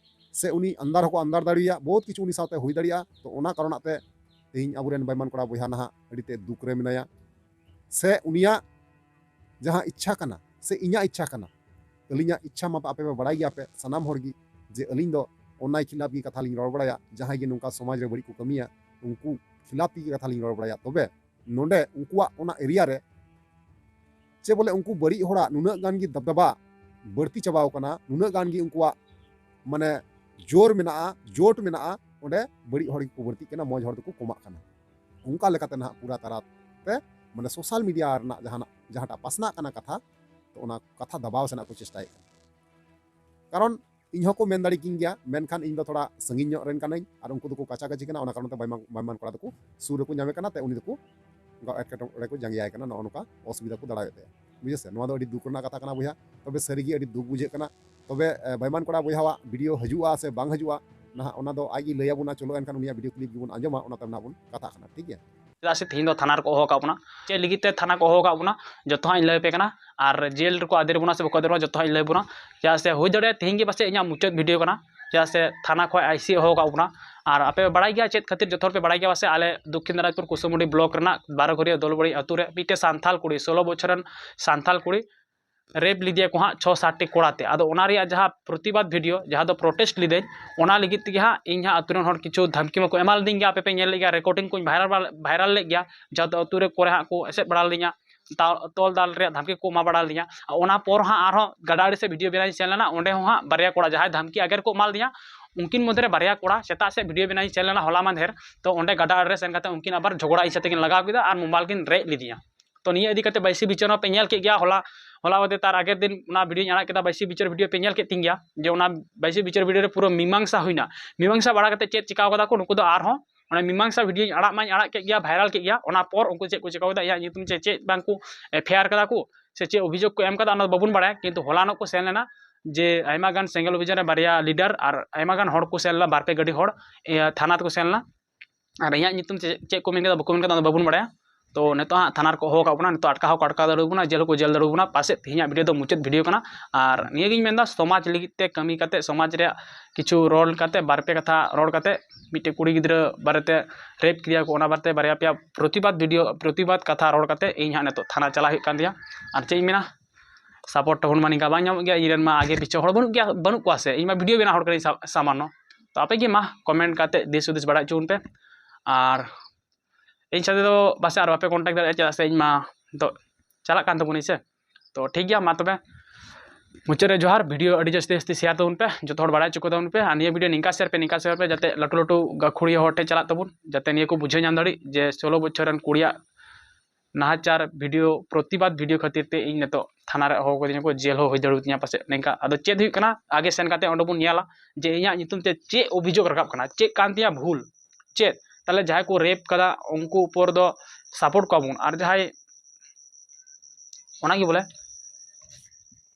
ᱥᱮ ᱩᱱᱤ ᱟᱱᱫᱟᱨ ᱦᱚᱸᱠᱚ ᱟᱱᱫᱟᱨ ᱫᱟᱲᱮᱭᱟᱜᱼᱟ, ᱵᱚᱦᱩᱛ ᱠᱤᱪᱷᱩ ᱩᱱᱤ ᱥᱟᱶᱛᱮ ᱦᱩᱭ ᱫᱟᱲᱮᱭᱟᱜᱼᱟ᱾ ᱛᱚ ᱚᱱᱟ ᱠᱟᱨᱚᱱᱟᱜ ᱛᱮ ᱛᱮᱦᱮᱧ ᱟᱵᱚᱨᱮᱱ ᱵᱟᱹᱭᱢᱟᱱ ᱠᱚᱲᱟ ᱵᱚᱭᱦᱟ ᱱᱟᱦᱟᱜ ᱟᱹᱰᱤ ᱛᱮ ᱫᱩᱠ ᱨᱮ ᱢᱮᱱᱟᱭᱟ, ᱥᱮ ᱩᱱᱤᱭᱟᱜ ᱡᱟᱦᱟᱸ ᱤᱪᱪᱷᱟ ᱠᱟᱱᱟ ᱥᱮ ᱤᱧᱟᱹᱜ ᱤᱪᱪᱷᱟ ᱠᱟᱱᱟ, ᱟᱹᱞᱤᱧᱟᱜ ᱤᱪᱪᱷᱟ ᱢᱟ ᱟᱯᱮ ᱯᱮ ᱵᱟᱲᱟᱭ ᱜᱮᱭᱟ ᱯᱮ ᱥᱟᱱᱟᱢ ᱦᱚᱲ ᱜᱮ, ᱡᱮ ᱟᱹᱞᱤᱧ ᱫᱚ ᱚᱱᱱᱟᱭ ᱠᱷᱤᱞᱟᱯ ᱜᱮ ᱠᱟᱛᱷᱟ ᱞᱤᱧ ᱨᱚᱲ ᱵᱟᱲᱟᱭᱟ, ᱡᱟᱦᱟᱸᱭ ᱜᱮ ᱱᱚᱝᱠᱟ ᱥᱚᱢᱟᱡᱽ ᱨᱮ ᱵᱟᱹᱲᱤᱡ ᱠᱚ ᱠᱟᱹᱢᱤᱭᱟ ᱩᱱᱠᱩ ᱠᱷᱤᱞᱟᱯ ᱜᱮ ᱠᱟᱛᱷᱟ ᱞᱤᱧ ᱨᱚᱲ ᱵᱟᱲᱟᱭᱟ᱾ ᱛᱚᱵᱮ ᱱᱚᱰᱮ ᱩᱱᱠᱩᱣᱟᱜ ᱚᱱᱟ area ᱨᱮ ᱪᱮ ᱵᱚᱞᱮ ᱩᱱᱠᱩ ᱵᱟᱹᱲᱤᱡ ᱦᱚᱲᱟᱜ ᱱᱩᱱᱟᱹᱜ ᱜᱟᱱ ᱜᱮ ᱫᱟᱵᱫᱟᱵᱟ ᱵᱟᱹᱲᱛᱤ ᱪᱟᱵᱟᱣ ᱠᱟᱱᱟ, ᱱᱩᱱᱟᱹᱜ ᱜᱟᱱ ᱜᱮ ᱩᱱᱠᱩᱣᱟᱜ ᱢᱟᱱᱮ ᱡᱳᱨ ᱢᱮᱱᱟᱜᱼᱟ, ᱡᱳᱴ ᱢᱮᱱᱟᱜᱼᱟ, ᱚᱸᱰᱮ ᱵᱟᱹᱲᱤᱡ ᱦᱚᱲ ᱜᱮᱠᱚ ᱵᱟᱹᱲᱛᱤᱜ ᱠᱟᱱᱟ, ᱢᱚᱡᱽ ᱦᱚᱲ ᱫᱚᱠᱚ ᱠᱚᱢᱟᱜ ᱠᱟᱱᱟ᱾ ᱚᱱᱠᱟ ᱞᱮᱠᱟᱛᱮ ᱱᱟᱦᱟᱜ ᱯᱩᱨᱟ ᱛᱟᱨᱟ ᱛᱮ ᱢᱟᱱᱮ social media ᱨᱮᱱᱟᱜ ᱡᱟᱦᱟᱱᱟᱜ ᱡᱟᱦᱟᱸᱴᱟᱜ ᱯᱟᱥᱱᱟᱜ ᱠᱟᱱᱟ ᱠᱟᱛᱷᱟ, ᱛᱚ ᱚᱱᱟ ᱠᱟᱛᱷᱟ ᱫᱟᱵᱟᱣ ᱥᱮᱱᱟᱜ ᱠᱚ ᱪᱮᱥᱴᱟᱭᱮᱫ ᱠᱟᱱᱟ᱾ ᱠᱟᱨᱚᱱ ᱤᱧ ᱦᱚᱸᱠᱚ ᱢᱮᱱ ᱫᱟᱲᱮ ᱠᱤᱧ ᱜᱮᱭᱟ, ᱢᱮᱱᱠᱷᱟᱱ ᱤᱧ ᱫᱚ ᱛᱷᱚᱲᱟ ᱥᱟᱺᱜᱤᱧ ᱧᱚᱜ ᱨᱮᱱ ᱠᱟᱹᱱᱟᱹᱧ ᱟᱨ ᱩᱱᱠᱩ ᱫᱚᱠᱚ ᱠᱟᱪᱟ ᱠᱟᱪᱤ ᱠᱟᱱᱟ, ᱚᱱᱟ ᱠᱟᱨᱚᱱ ᱛᱮ ᱵᱟᱭᱢᱟᱱ ᱵᱟᱭᱢᱟᱱ ᱠᱚᱲᱟ ᱫᱚᱠᱚ ᱥᱩᱨ ᱨᱮᱠᱚ ᱧᱟᱢᱮ ᱠᱟᱱᱟ, ᱛᱮ ᱩᱱᱤ ᱫᱚᱠᱚ ᱚᱱᱠᱟ ᱮᱴᱠᱮᱴᱚᱬᱮ ᱠᱚ ᱡᱟᱸᱜᱮᱭᱟᱭ ᱠᱟᱱᱟ, ᱱᱚᱜᱼᱚ ᱱᱚᱝᱠᱟ ᱚᱥᱩᱵᱤᱫᱷᱟ ᱠᱚ ᱫᱟᱲᱮᱭᱟᱜ ᱛᱟᱭᱟ᱾ ᱵᱩᱡᱷᱟᱹᱣ ᱥᱮ? ᱱᱚᱣᱟ ᱫᱚ ᱟᱹᱰᱤ ᱫᱩᱠ ᱨᱮᱱᱟᱜ ᱠᱟᱛᱷᱟ ᱠᱟᱱᱟ ᱵᱚᱭᱦᱟ᱾ ᱛᱚᱵᱮ ᱥᱟᱹᱨᱤᱜᱮ ᱟᱹᱰᱤ ᱫᱩᱠ ᱵᱩᱡᱷᱟᱹᱜ ᱠᱟᱱᱟ᱾ ᱛᱚᱵᱮ ᱮ, ᱵᱟᱭᱢᱟᱱ ᱠᱚᱲᱟ ᱵᱚᱭᱦᱟᱣᱟᱜ video ᱦᱤᱡᱩᱜᱼᱟ ᱥᱮ ᱵᱟᱝ ᱦᱤᱡᱩᱜᱼᱟ, ᱱᱟᱦᱟᱜ ᱚᱱᱟ ᱫᱚ ᱟᱡ ᱜᱮ ᱞᱟᱹᱭ ᱟᱵᱚᱱᱟ᱾ ᱪᱚᱞᱚ ᱮᱱᱠᱷᱟᱱ ᱩᱱᱤᱭᱟᱜ video clip ᱜᱮᱵᱚᱱ ᱟᱸᱡᱚᱢᱟ, ᱚᱱᱟ ᱛᱟᱭᱚᱢ ᱱᱟᱦᱟᱜ ᱵᱚᱱ ᱠᱟᱛᱷᱟᱜ ᱠᱟᱱᱟ, ᱴᱷᱤᱠ ᱜᱮᱭᱟ? ᱪᱮᱫᱟᱜ ᱥᱮ ᱛᱮᱦᱮᱧ ᱫᱚ ᱛᱷᱟᱱᱟ ᱨᱮᱠᱚ ᱦᱚᱦᱚ ᱟᱠᱟᱫ ᱵᱚᱱᱟ᱾ ᱪᱮᱫ ᱞᱟᱹᱜᱤᱫ ᱛᱮ ᱛᱷᱟᱱᱟ ᱠᱚ ᱦᱚᱦᱚ ᱟᱠᱟᱫ ᱵᱚᱱᱟ, ᱡᱚᱛᱚ ᱦᱟᱸᱜ ᱤᱧ ᱞᱟᱹᱭ ᱟᱯᱮ ᱠᱟᱱᱟ᱾ ᱟᱨ ᱡᱮᱞ ᱨᱮᱠᱚ ᱟᱫᱮᱨ ᱵᱚᱱᱟ ᱥᱮ ᱵᱟᱠᱚ ᱟᱫᱮᱨ ᱵᱚᱱᱟ, ᱡᱚᱛᱚ ᱦᱟᱸᱜ ᱤᱧ ᱞᱟᱹᱭ ᱟᱯᱮ ᱠᱟᱱᱟ᱾ ᱪᱮᱫᱟᱜ ᱥᱮ ᱦᱩᱭ ᱫᱟᱲᱮᱭᱟᱜᱼᱟ ᱛᱮᱦᱮᱧ ᱜᱮ ᱯᱟᱥᱮᱡ ᱤᱧᱟᱹᱜ ᱢᱩᱪᱟᱹᱫ video ᱠᱟᱱᱟ᱾ ᱪᱮᱫᱟᱜ ᱥᱮ ᱛᱷᱟᱱᱟ ᱠᱷᱚᱱ IC ᱦᱚᱦᱚ ᱟᱠᱟᱫ ᱵᱚᱱᱟ᱾ ᱟᱨ ᱟᱯᱮ ᱯᱮ ᱵᱟᱲᱟᱭ ᱜᱮᱭᱟ, ᱪᱮᱫ ᱠᱷᱟᱹᱛᱤᱨ ᱡᱚᱛᱚ ᱦᱚᱲ ᱯᱮ ᱵᱟᱲᱟᱭ ᱜᱮᱭᱟ ᱯᱟᱥᱮᱡ, ᱟᱞᱮ ᱫᱚᱠᱠᱷᱤᱱ ᱫᱤᱱᱟᱡᱽᱯᱩᱨ ᱠᱩᱥᱩᱢᱩᱰᱤ block ᱨᱮᱱᱟᱜ ᱵᱟᱨᱚ ᱜᱷᱟᱹᱨᱤᱭᱟᱹ ᱫᱚᱞᱵᱟᱲᱤ ᱟᱹᱛᱩ ᱨᱮ ᱢᱤᱫᱴᱮᱱ ᱥᱟᱱᱛᱟᱞ ᱠᱩᱲᱤ, ᱥᱳᱞᱳ ᱵᱚᱪᱷᱚᱨ ᱨᱮᱱ ᱥᱟᱱᱛᱟᱞ ᱠᱩᱲᱤ rape ᱞᱮᱫᱮᱭᱟ ᱠᱚ ᱦᱟᱸᱜ ᱪᱷᱚ ᱥᱟᱛ ᱴᱤ ᱠᱚᱲᱟ ᱛᱮ᱾ ᱟᱫᱚ ᱚᱱᱟ ᱨᱮᱭᱟᱜ ᱡᱟᱦᱟᱸ ᱯᱨᱚᱛᱤᱵᱟᱫ video, ᱡᱟᱦᱟᱸ ᱫᱚ protest ᱞᱤᱫᱟᱹᱧ, ᱚᱱᱟ ᱞᱟᱹᱜᱤᱫ ᱛᱮᱜᱮ ᱦᱟᱸᱜ ᱤᱧ ᱦᱟᱸᱜ ᱟᱹᱛᱩ ᱨᱮᱱ ᱦᱚᱲ ᱠᱤᱪᱷᱩ ᱫᱷᱟᱢᱠᱤ ᱢᱟᱠᱚ ᱮᱢᱟ ᱞᱤᱫᱤᱧ ᱜᱮᱭᱟ, ᱟᱯᱮ ᱯᱮ ᱧᱮᱞ ᱞᱮᱫ ᱜᱮᱭᱟ, recording ᱠᱚᱧ viral ᱵᱟᱲᱟ- viral ᱞᱮᱫ ᱜᱮᱭᱟ, ᱡᱟᱦᱟᱸ ᱫᱚ ᱟᱹᱛᱩ ᱨᱮ ᱠᱚᱨᱮ ᱦᱟᱸᱜ ᱠᱚ ᱮᱥᱮᱫ ᱵᱟᱲᱟ ᱞᱤᱧᱟ, ᱛᱟ- ᱛᱚᱞ ᱫᱟᱞ ᱨᱮᱭᱟᱜ ᱫᱷᱟᱢᱠᱤ ᱠᱚ ᱮᱢᱟ ᱵᱟᱲᱟ ᱞᱤᱧᱟ᱾ ᱟᱨ ᱚᱱᱟ ᱯᱚᱨ ᱦᱟᱸᱜ ᱟᱨᱦᱚᱸ ᱜᱟᱰᱟ ᱟᱲᱮ ᱥᱮᱫ video ᱵᱮᱱᱟᱣ ᱤᱧ ᱥᱮᱱ ᱞᱮᱱᱟ, ᱚᱸᱰᱮ ᱦᱚᱸ ᱦᱟᱸᱜ ᱵᱟᱨᱭᱟ ᱠᱚᱲᱟ, ᱡᱟᱦᱟᱸᱭ ᱫᱷᱟᱢᱠᱤ ᱟᱜᱮ ᱨᱮᱠᱚ ᱮᱢᱟ ᱞᱤᱧᱟ, ᱩᱱᱠᱤᱱ ᱢᱚᱫᱽᱫᱷᱮ ᱨᱮ ᱵᱟᱨᱭᱟ ᱠᱚᱲᱟ ᱥᱮᱛᱟᱜ ᱥᱮᱫ video ᱵᱮᱱᱟᱣ ᱤᱧ ᱥᱮᱱ ᱞᱮᱱᱟ ᱦᱚᱞᱟ ᱢᱟᱫᱷᱮᱨ, ᱛᱚ ᱚᱸᱰᱮ ᱜᱟᱰᱟ ᱟᱲᱮ ᱨᱮ ᱥᱮᱱ ᱠᱟᱛᱮ ᱩᱱᱠᱤᱱ ᱟᱵᱟᱨ ᱡᱷᱚᱜᱽᱲᱟ ᱤᱧ ᱥᱟᱛᱮ ᱠᱤᱱ ᱞᱟᱜᱟᱣ ᱠᱮᱫᱟ ᱟᱨ mobile ᱠᱤᱱ ᱨᱮᱡ ᱞᱤᱫᱤᱧᱟ᱾ ᱛᱚ ᱱᱤᱭᱟᱹ ᱤᱫᱤ ᱠᱟᱛᱮ ᱵᱟᱭᱥᱤ ᱵᱤᱪᱟᱹᱨ ᱦᱚᱸ ᱯᱮ ᱧᱮᱞ ᱠᱮᱫ ᱜᱮᱭᱟ, ᱦᱚᱞᱟ ᱦᱚᱞᱟ ᱵᱟᱫᱮ ᱛᱟᱨ ᱟᱜᱮᱨ ᱫᱤᱱ ᱚᱱᱟ videoᱧ ᱟᱲᱟᱜ ᱠᱮᱫᱟ, ᱵᱟᱭᱥᱤ ᱵᱤᱪᱟᱹᱨ video ᱯᱮ ᱧᱮᱞ ᱠᱮᱫ ᱛᱤᱧ ᱜᱮᱭᱟ, ᱡᱮ ᱚᱱᱟ ᱵᱟᱭᱥᱤ ᱵᱤᱪᱟᱹᱨ video ᱨᱮ ᱯᱩᱨᱟᱹ ᱢᱤᱢᱟᱝᱥᱟ ᱦᱩᱭᱱᱟ᱾ ᱢᱤᱢᱟᱝᱥᱟ ᱵᱟᱲᱟ ᱠᱟᱛᱮ ᱪᱮᱫ ᱪᱤᱠᱟᱣ ᱠᱟᱫᱟ ᱠᱚ ᱱᱩᱠᱩ ᱫᱚ, ᱟᱨᱦᱚᱸ ᱚᱱᱟ ᱢᱤᱢᱟᱝᱥᱟ videoᱧ ᱟᱲᱟᱜ ᱢᱟᱧ ᱟᱲᱟᱜ ᱠᱮᱫ ᱜᱮᱭᱟ, viral ᱠᱮᱫ ᱜᱮᱭᱟ, ᱚᱱᱟ ᱯᱚᱨ ᱩᱱᱠᱩ ᱪᱮᱫ ᱠᱚ ᱪᱤᱠᱟᱣ ᱠᱮᱫᱟ, ᱤᱧᱟᱹᱜ ᱧᱩᱛᱩᱢ ᱪᱮᱫ ᱪᱮᱫ ᱵᱟᱝ ᱠᱚ FIR ᱠᱟᱫᱟ ᱠᱚ ᱥᱮ ᱪᱮᱫ ᱚᱵᱷᱤᱡᱳᱜᱽ ᱠᱚ ᱮᱢ ᱠᱟᱫᱟ, ᱚᱱᱟ ᱫᱚ ᱵᱟᱵᱚᱱ ᱵᱟᱲᱟᱭᱟ᱾ ᱠᱤᱱᱛᱩ ᱦᱚᱞᱟᱱᱚᱜ ᱠᱚ ᱥᱮᱱ ᱞᱮᱱᱟ ᱡᱮ ᱟᱭᱢᱟ ᱜᱟᱱ ᱥᱮᱸᱜᱮᱞ ᱚᱵᱷᱤᱡᱟᱱ ᱨᱮ ᱵᱟᱨᱭᱟ leader ᱟᱨ ᱟᱭᱢᱟ ᱜᱟᱱ ᱦᱚᱲ ᱠᱚ ᱥᱮᱱ ᱞᱮᱱᱟ, ᱵᱟᱨ ᱯᱮ ᱜᱟᱹᱰᱤ ᱦᱚᱲ, ᱤᱭᱟᱹ, ᱛᱷᱟᱱᱟ ᱛᱮᱠᱚ ᱥᱮᱱ ᱞᱮᱱᱟ᱾ ᱟᱨ ᱤᱧᱟᱹᱜ ᱧᱩᱛᱩᱢ ᱪᱮᱫ, ᱪᱮᱫ ᱠᱚ ᱢᱮᱱ ᱠᱟᱫᱟ ᱵᱟᱠᱚ ᱢᱮᱱ ᱠᱟᱫᱟ, ᱚᱱᱟ ᱫᱚ ᱵᱟᱵᱚᱱ ᱵᱟᱲᱟᱭᱟ᱾ ᱛᱚ ᱱᱤᱛᱚᱜ ᱦᱟᱸᱜ ᱛᱷᱟᱱᱟ ᱨᱮᱠᱚ ᱦᱚᱦᱚ ᱟᱠᱟᱫ ᱵᱚᱱᱟ, ᱱᱤᱛᱚᱜ ᱟᱴᱠᱟᱣ ᱦᱚᱸᱠᱚ ᱟᱴᱠᱟᱣ ᱫᱟᱲᱮᱭᱟᱵᱚᱱᱟ, ᱡᱮᱞ ᱦᱚᱸᱠᱚ ᱡᱮᱞ ᱫᱟᱲᱮᱭᱟᱵᱚᱱᱟ᱾ ᱯᱟᱥᱮᱡ ᱛᱮᱦᱮᱧᱟᱜ ᱵᱷᱤᱰᱤᱭᱳ ᱫᱚ ᱢᱩᱪᱟᱹᱫ ᱵᱷᱤᱰᱤᱭᱳ ᱠᱟᱱᱟ᱾ ᱟᱨ ᱱᱤᱭᱟᱹᱜᱤᱧ ᱢᱮᱱᱫᱟ, ᱥᱚᱢᱟᱡᱽ ᱞᱟᱹᱜᱤᱫ ᱛᱮ ᱠᱟᱹᱢᱤ ᱠᱟᱛᱮ, ᱥᱚᱢᱟᱡᱽ ᱨᱮᱭᱟᱜ ᱠᱤᱪᱷᱩ ᱨᱚᱲ ᱠᱟᱛᱮ, ᱵᱟᱨ ᱯᱮ ᱠᱟᱛᱷᱟ ᱨᱚᱲ ᱠᱟᱛᱮ, ᱢᱤᱫᱴᱮᱡ ᱠᱩᱲᱤ ᱜᱤᱫᱽᱨᱟᱹ ᱵᱟᱨᱮᱛᱮ ᱨᱮᱯ ᱠᱮᱫᱮᱭᱟ ᱠᱚ, ᱚᱱᱟ ᱵᱟᱨᱮᱛᱮ ᱵᱟᱨᱭᱟ ᱯᱮᱭᱟ ᱯᱨᱚᱛᱤᱵᱟᱫ ᱵᱷᱤᱰᱤᱭᱳ, ᱯᱨᱚᱛᱤᱵᱟᱫ ᱠᱟᱛᱷᱟ ᱨᱚᱲ ᱠᱟᱛᱮ ᱤᱧ ᱦᱟᱸᱜ ᱱᱤᱛᱚᱜ ᱛᱷᱟᱱᱟ ᱪᱟᱞᱟᱜ ᱦᱩᱭᱩᱜ ᱠᱟᱱ ᱛᱤᱧᱟ᱾ ᱟᱨ ᱪᱮᱫ ᱤᱧ ᱢᱮᱱᱟ, ᱥᱟᱯᱳᱨᱴ ᱛᱟᱵᱚᱱ ᱢᱟ ᱱᱤᱝᱠᱟ ᱵᱟᱝ ᱧᱟᱢᱚᱜ ᱜᱮᱭᱟ᱾ ᱤᱧ ᱨᱮᱱ ᱢᱟ ᱟᱜᱮ ᱯᱤᱪᱷᱮ ᱦᱚᱲ ᱵᱟᱹᱱᱩᱜ ᱜᱮᱭᱟ, ᱵᱟᱹᱱᱩᱜ ᱠᱚᱣᱟ ᱥᱮ, ᱤᱧ ᱢᱟ ᱵᱷᱤᱰᱤᱭᱳ ᱵᱮᱱᱟᱣ ᱦᱚᱲ ᱠᱟᱹᱱᱟᱹᱧ ᱥᱟ-, ᱥᱟᱢᱟᱱᱱᱚ᱾ ᱛᱚ ᱟᱯᱮ ᱜᱮ ᱢᱟ ᱠᱚᱢᱮᱱᱴ ᱠᱟᱛᱮ ᱫᱤᱥ ᱦᱩᱫᱤᱥ ᱵᱟᱲᱟᱭ ᱦᱚᱪᱚ ᱵᱚᱱ ᱯᱮ᱾ ᱟᱨ ᱤᱧ ᱥᱟᱛᱮ ᱫᱚ ᱯᱟᱥᱮ ᱟᱨ ᱵᱟᱯᱮ ᱠᱚᱱᱴᱟᱠᱴ ᱫᱟᱲᱮᱭᱟᱜᱼᱟ, ᱪᱮᱫᱟᱜ ᱥᱮ ᱤᱧ ᱢᱟ ᱱᱤᱛᱚᱜ ᱪᱟᱞᱟᱜ ᱠᱟᱱ ᱛᱟᱵᱚᱱᱟᱹᱧ ᱥᱮ᱾ ᱛᱚ ᱴᱷᱤᱠ ᱜᱮᱭᱟ, ᱢᱟ ᱛᱚᱵᱮ ᱢᱩᱪᱟᱹᱫ ᱨᱮ ᱡᱚᱦᱟᱨ᱾ ᱵᱷᱤᱰᱤᱭᱳ ᱟᱹᱰᱤ ᱡᱟᱹᱥᱛᱤ ᱡᱟᱹᱥᱛᱤ ᱥᱮᱭᱟᱨ ᱛᱟᱵᱚᱱ ᱯᱮ, ᱡᱚᱛᱚ ᱦᱚᱲ ᱵᱟᱲᱟᱭ ᱦᱚᱪᱚ ᱠᱚ ᱛᱟᱵᱚᱱ ᱯᱮ᱾ ᱟᱨ ᱱᱤᱭᱟᱹ ᱵᱷᱤᱰᱤᱭᱳ ᱱᱤᱝᱠᱟ ᱥᱮᱭᱟᱨ ᱯᱮ, ᱱᱤᱝᱠᱟ ᱥᱮᱭᱟᱨ ᱯᱮ, ᱡᱟᱛᱮ ᱞᱟᱹᱴᱩ ᱞᱟᱹᱴᱩ ᱜᱟᱹᱠᱷᱩᱲᱤᱭᱟᱹ ᱦᱚᱲ ᱴᱷᱮᱱ ᱪᱟᱞᱟᱜ ᱛᱟᱵᱚᱱ, ᱡᱟᱛᱮ ᱱᱤᱭᱟᱹ ᱠᱚ ᱵᱩᱡᱷᱟᱹᱣ ᱧᱟᱢ ᱫᱟᱲᱮᱜ ᱡᱮ ᱥᱳᱞᱳ ᱵᱚᱪᱷᱚᱨ ᱨᱮᱱ ᱠᱩᱲᱤᱭᱟᱜ ᱱᱟᱦᱟᱪᱟᱨ ᱵᱷᱤᱰᱤᱭᱳ, ᱯᱨᱚᱛᱤᱵᱟᱫ ᱵᱷᱤᱰᱤᱭᱳ ᱠᱷᱟᱹᱛᱤᱨ ᱛᱮ ᱤᱧ ᱱᱤᱛᱚᱜ ᱛᱷᱟᱱᱟ ᱨᱮ ᱦᱚᱦᱚ ᱠᱟᱹᱫᱤᱧᱟ ᱠᱚ, ᱡᱮᱞ ᱦᱚᱸ ᱦᱩᱭ ᱫᱟᱲᱮᱭᱟᱛᱤᱧᱟ ᱯᱟᱥᱮᱡ ᱱᱤᱝᱠᱟ᱾ ᱟᱫᱚ ᱪᱮᱫ ᱦᱩᱭᱩᱜ ᱠᱟᱱᱟ, ᱟᱜᱮ ᱥᱮᱱ ᱠᱟᱛᱮ ᱚᱸᱰᱮ ᱵᱚᱱ ᱧᱮᱞᱟ ᱡᱮ ᱤᱧᱟᱹᱜ ᱧᱩᱛᱩᱢ ᱛᱮ ᱪᱮᱫ ᱚᱵᱷᱤᱡᱳᱜᱽ ᱨᱟᱠᱟᱵ ᱠᱟᱱᱟ, ᱪᱮᱫ ᱠᱟᱱ ᱛᱤᱧᱟ ᱵᱷᱩᱞ, ᱪᱮᱫ᱾ ᱛᱟᱦᱞᱮ ᱡᱟᱦᱟᱸᱭ ᱠᱚ ᱨᱮᱯ ᱠᱟᱫᱟ ᱩᱱᱠᱩ ᱩᱯᱚᱨ ᱫᱚ ᱥᱟᱯᱳᱨᱴ ᱠᱚᱣᱟ ᱵᱚᱱ, ᱟᱨ ᱡᱟᱦᱟᱸᱭ, ᱚᱱᱟᱜᱮ ᱵᱚᱞᱮ᱾